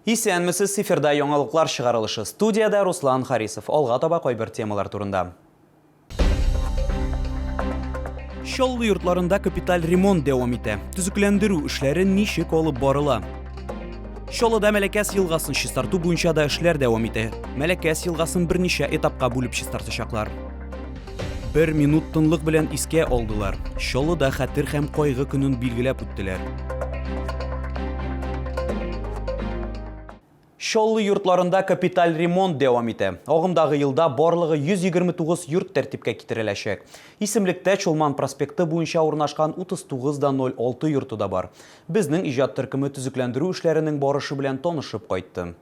Исәнмесез, эфирда яңалыклар чыгарылышы. Студиядә Руслан Харисов. Алга таба кайбер темалар турында. Чаллы йортларында капиталь ремонт дәвам итә. Төзекләндерү эшләре ничек алып барыла? Чаллыда Мәләкәс елгасын чистарту буенча да эшләр дәвам итә. Мәләкәс елгасын берничә этапка бүлеп чистартачаклар. Бер минут тынлык белән искә алдылар. Чаллыда хәтер һәм кайгы көнен билгеләп үттеләр. Чаллы йортларында капиталь ремонт дәвам итә. Агымдагы елда барлыгы 129 йорт тәртипкә китереләчәк. Исемлектә Чулман проспекты буенча урнашкан 39,06 йорты да бар. Безнең иҗат төркеме төзекләндерү эшләренең барышы белән танышып кайтты.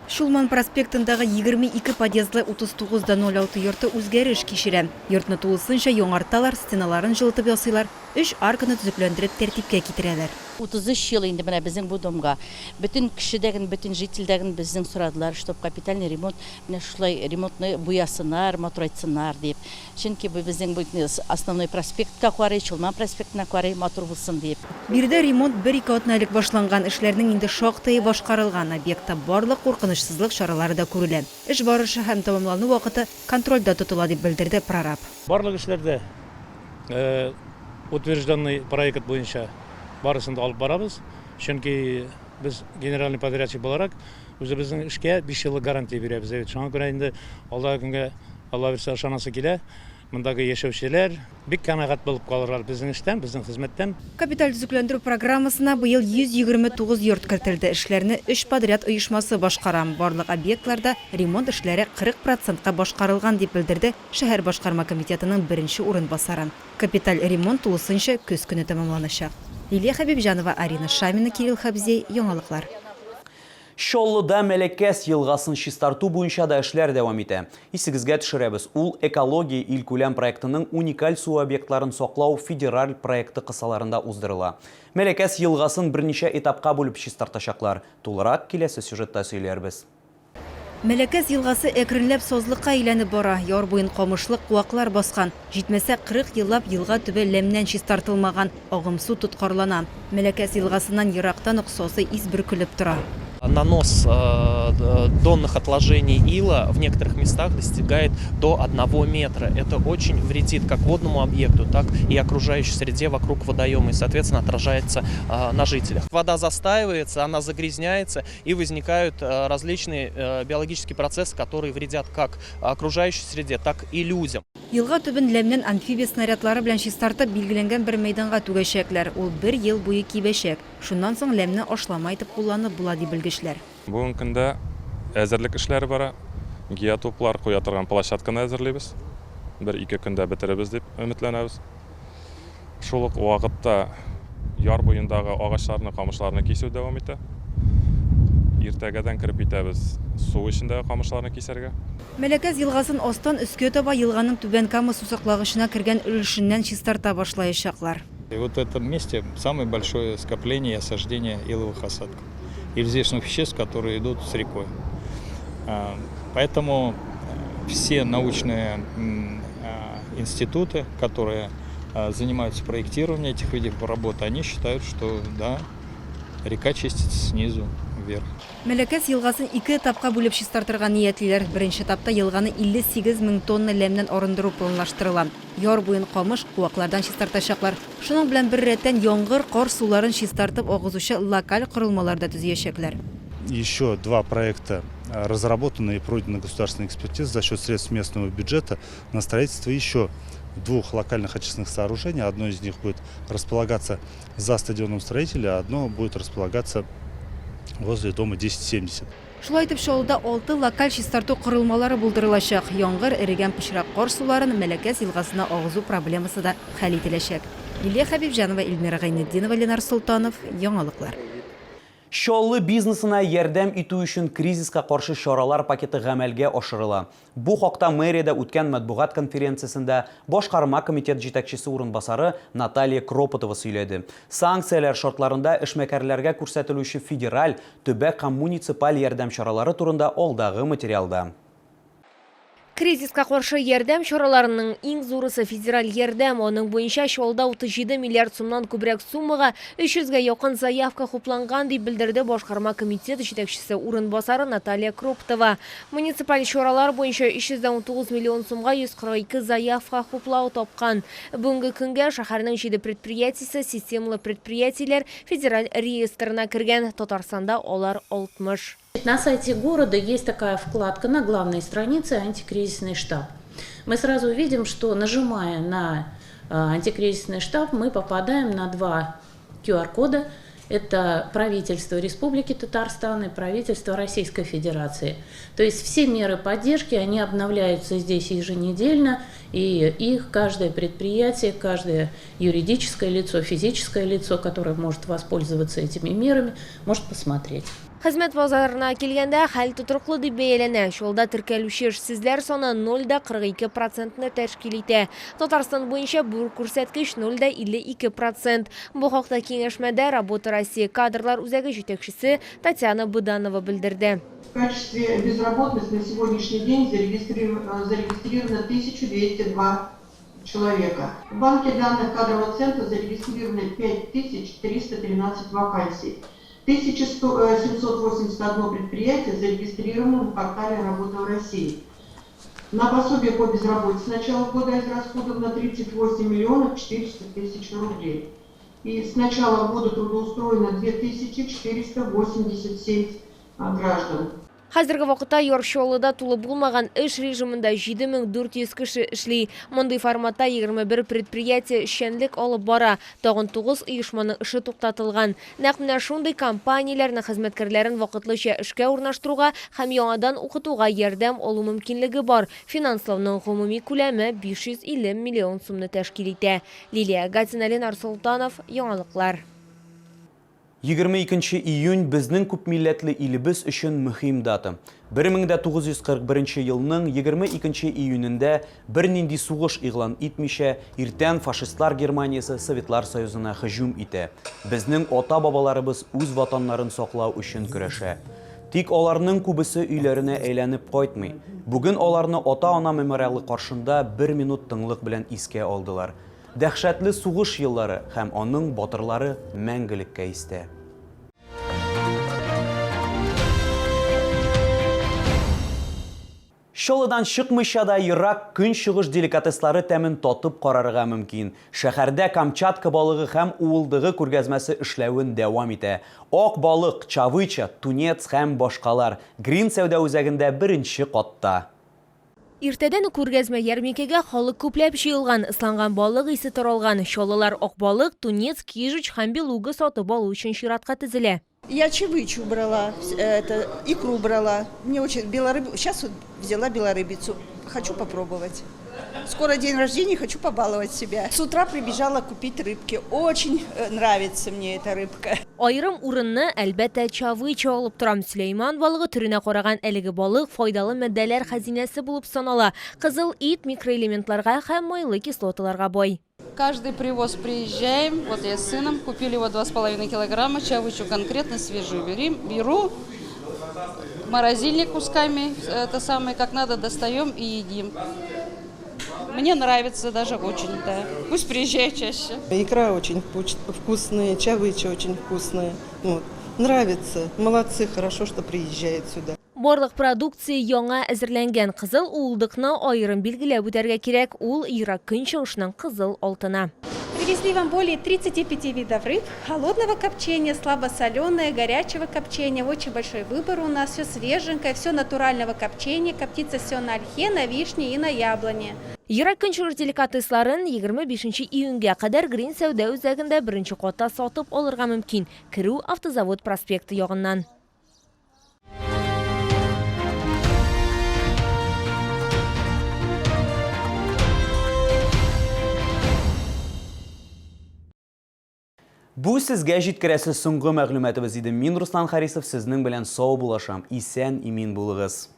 Чулман проспектындагы 22 подъездлы 39 да 06 йорты үзгәреш кичерә. Йортны тулысынча яңарталар, стеналарын җылытып ясыйлар, өч арканы төзекләндереп тәртипкә китерәләр. 33 ел инде менә безнең бу домга. Бөтен кеше дә ген, бөтен житель дә ген безнең сорадылар, чтоб капитальный ремонт, менә шулай ремонтны буясыннар, матурайтсыннар дип. Чөнки бу безнең бу основной проспектка карый, Чулман проспектына карый, матур булсын диеп. Биредә ремонт бер-ике атна элек башланган, эшләрнең инде шактые башкарылган. Объектта барлык куркынычсызлык чаралары да күрелә. Эш барышы һәм тәмамлану вакыты контрольдә тотыла, дип белдерде прораб. Барлык эшләр дә утвержденный проект буенча барысын да алып барабыз. Чөнки без генеральный подрядчик буларак үзебезнең эшкә биш еллык гарантия бирәбез. Шуңа күрә инде алдагы көнгә Алла бирсә, ышанасы килә, мондагы яшәүчеләр бик канәгать булып калырлар безнең эштән, безнең хезмәттән. Капиталь төзекләндерү программасына быел 129 йорт кертелде. Эшләрне өч подряд оешмасы башкара. Барлык объектларда ремонт эшләре 40 процентка башкарылган, дип белдерде шәһәр башкарма комитетының беренче урынбасары. Капиталь ремонт тулысынча көз көне тәмамланачак. Лилия Хәбибҗанова, Арина Шамина, Кирилл Хәбзей, Яңалыклар. Чаллыда Мәләкәс елгасын чистарту буенча да эшләр дәвам итә. Исегезгә төшерәбез, ул Экология илкүләм проектының уникаль су объектларын саклау федераль проекты кысаларында уздырыла. Мәләкәс елгасын берничә этапка бүлеп чистартачаклар. Тулырак киләсе сюжетта сөйләрбез. Мәләкәс елгасы әкренләп сазлыкка әйләнеп бара. Яр буен камышлык, куаклар баскан. Җитмәсә, 40 еллап елга төбе ләмнән чистартылмаган, агымсу тоткарлана. Мәләкәс елгасыннан ерактан ук сасы ис бөркелеп тора. Нанос донных отложений ила в некоторых местах достигает до одного метра. Это очень вредит как водному объекту, так и окружающей среде вокруг водоема и, соответственно, отражается на жителях. Вода застаивается, она загрязняется и возникают различные биологические процессы, которые вредят как окружающей среде, так и людям. Елга төбен ләмнән амфибия снарядлары белән чистартып, билгеләнгән бер мәйданга түгәчәкләр. Ул бер ел буе кибәчәк. Шуннан соң ләмне ашлама итеп кулланып була, ди белгечләр. Бүгенге көндә әзерлек эшләре бара. Геотублар куя торган площадканы әзерлибез. Бер-ике көндә бетерербез дип өметләнәбез. Шул ук вакытта яр буендагы агачларны, камышларны кисү дәвам итә. Иртәгәдән кереп китәбез су эчендәге камышларны кисәргә. Мәләкәс елгасын астан өскә таба елганың Түбән Кама сусаклагычына кергән өлешеннән чистарта башлаячаклар. И вот в этом месте самое большое скопление и осаждение иловых осадков и взвешенных веществ, которые идут с рекой. Поэтому все научные институты, которые занимаются проектированием этих видов работ, они считают, что да, река чистится снизу вверх. Мәләкәс елгасын ике этапка бүлеп чистартырга ниятлиләр. Беренче этапта елганы 58 мең тонна ләмнән арындыру планлаштырыла. Яр буен камыш, куаклардан чистартачаклар. Шуның белән беррәттән яңгыр, кар суларын чистартып агызучы локаль корылмалар да төзиячәкләр. Еще два проекта разработаны и пройдена государственная экспертиза за счет средств местного бюджета на строительство еще двух локальных очистных сооружений. Одно из них будет располагаться за стадионом строителя, а одно будет располагаться возле дома 1070. Шулай итеп, Чаллыда алты локаль чистарту корылмалары булдырылачак. Яңгыр, эрегән пычрак кар суларын Мәләкәс елгасына агызу проблемасы да хәл ителәчәк. Лилия Хәбибҗанова, Эльмира Гайнетдинова, Ленар Солтанов, Яңалыклар. Чаллы бизнесына ярдәм итү өчен кризиска каршы чаралар пакеты гамәлгә ашырыла. Бу хакта мэриядә үткән матбугат конференциясендә башкарма комитет җитәкчесе урынбасары Наталья Кропотова сөйләде. Санкцияләр шартларында эшмәкәрләргә күрсәтелүче федераль, төбәк һәм муниципаль ярдәм чаралары турында алдагы материалда. Кризиска каршы ярдәм чараларының иң зурысы федераль ярдәм. Аның буенча Чаллыда 37 миллиард сумнан күбрәк суммага 300 гә якын заявка хупланган, дип белдерде башкарма комитет җитәкчесе урынбасары Наталья Кроптова. Муниципаль чаралар буенча 319 миллион сумга 142 заявка хуплау тапкан. Бүгенге көнгә шәһәрнең җиде предприятиесе системалы предприятиеләр федераль реестрына кергән, Татарстанда алар 60. На сайте города есть такая вкладка на главной странице «Антикризисный штаб». Мы сразу увидим, что нажимая на э, антикризисный штаб, мы попадаем на два QR-кода. Это правительство Республики Татарстан и правительство Российской Федерации. То есть все меры поддержки, они обновляются здесь еженедельно, и их каждое предприятие, каждое юридическое лицо, физическое лицо, которое может воспользоваться этими мерами, может посмотреть. Хезмәт базарына килгәндә, хәл тотрыклы дип бәяләнә. Чаллыда теркәлүче эшсезләр саны 0,42 процентны тәшкил итә. Татарстан буенча бу күрсәткеч 0,52 процент. Бу хакта киңәшмәдә Работа России кадрлар үзәге җитәкчесе Татьяна Быданова белдерде. В качестве безработных на сегодняшний день зарегистрировано 1202 человека. В банке данных кадрового центра зарегистрировано 5313 вакансий. 1781 предприятие зарегистрировано на портале «Работа в России». На пособие по безработице с начала года израсходовано 38 миллионов 400 тысяч рублей. И с начала года трудоустроено 2487 граждан. Хәзерге вакытта Яр Чаллыда тулы булмаган эш режимында 7400 кеше эшли. Мондый форматта 21 предприятие эшчәнлек алып бара. Тагын 9 оешманың эше туктатылган. Нәкъ менә шундый компанияләрнең хезмәткәрләрен вакытлыча эшкә урнаштыруга һәм яңадан укытуга ярдәм алу мөмкинлеге бар. Финанслауның гомуми күләме 550 миллион сумны тәшкил итә. Лилия Гатина, Ленар Солтанов, Яңалыклар. 22 июнь безнең күпмилләтле илебез өчен мөһим дата. 1941 елның 22 июнендә бернинди сугыш игълан итмичә, иртән фашистлар Германиясе Советлар Союзына һөҗүм итә. Безнең ата-бабаларыбыз үз ватаннарын саклау өчен көрәшә. Тик аларның күбесе өйләренә әйләнеп кайтмый. Бүген аларны ата-ана мемориалы каршында бер минут тынлык белән искә алдылар. Дәһшәтле сугыш еллары һәм аның батырлары мәңгелеккә истә. Чаллыдан чыкмыйча да Ерак Көнчыгыш деликатеслары тәмен татып карарга мөмкин. Шәһәрдә Камчатка балыгы һәм уылдыгы күргәзмәсе эшләвен дәвам итә. Ак балык, чавыча, тунец һәм башкалар Грин сәүдә үзәгендә беренче катта. Иртәдән үк күргәзмә-ярминкәгә халык күпләп җыелган, ысланган балык исе таралган. Чаллылар ак балык, тунец, кижуч һәм белуга сатып алу өчен чиратка тезелә. Я чавычу брала, это, икру брала. Мне очень белорыб... Сейчас вот взяла белорыбицу. Хочу попробовать. Скоро день рождения, хочу побаловать себя. С утра прибежала купить рыбки. Очень э, нравится мне эта рыбка. Аерым урынны, әлбәттә, чавыча алып тора. Сөләйман балыгы төренә караган әлеге балык файдалы матдәләр хәзинәсе булып санала. Кызыл ит микроэлементларга һәм майлы кислоталарга бай. Каждый привоз приезжаем, вот я с сыном, купили его 2,5 килограмма, чавычу конкретно свежую берим, беру, морозильник кусками, это самое, как надо, достаем и едим. Мне нравится даже очень, да. Пусть приезжает чаще. Икра очень вкусная, чавыча очень вкусная. Вот. Нравится. Молодцы, хорошо, что приезжает сюда. Барлык продукция яңа әзерләнгән. Кызыл уылдыкны аерым билгеләп үтәргә кирәк, ул Ерак Көнчыгышның кызыл алтыны. Привезли вам более 35 видов рыб, холодного копчения, слабосоленое, горячего копчения. Очень большой выбор у нас, все свеженькое, все натурального копчения. Коптится все на ольхе, на вишне и на яблоне. Ерак Көнчыгыш деликатесларын 25 июньгә кадәр Грин сәүдә үзәгендә беренче катта сатып алырга мөмкин. Керү Автозавод проспекты ягыннан. Бу сезгә җиткерәсе соңгы мәгълүматыбыз иде. Мин Руслан Харисов сезнең белән сау булашам. Исән имин булыгыз.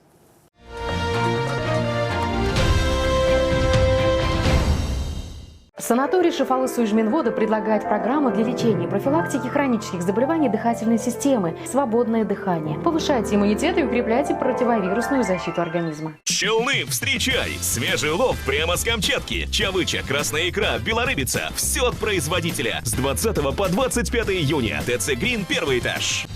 Санаторий «Шифалы Суижминвода» предлагает программу для лечения и профилактики хронических заболеваний дыхательной системы «Свободное дыхание». Повышайте иммунитет и укрепляйте противовирусную защиту организма. Челны, встречай! Свежий улов прямо с Камчатки. Чавыча, красная икра, белорыбица. Все от производителя. С 20 по 25 июня. ТЦ «Грин», первый этаж.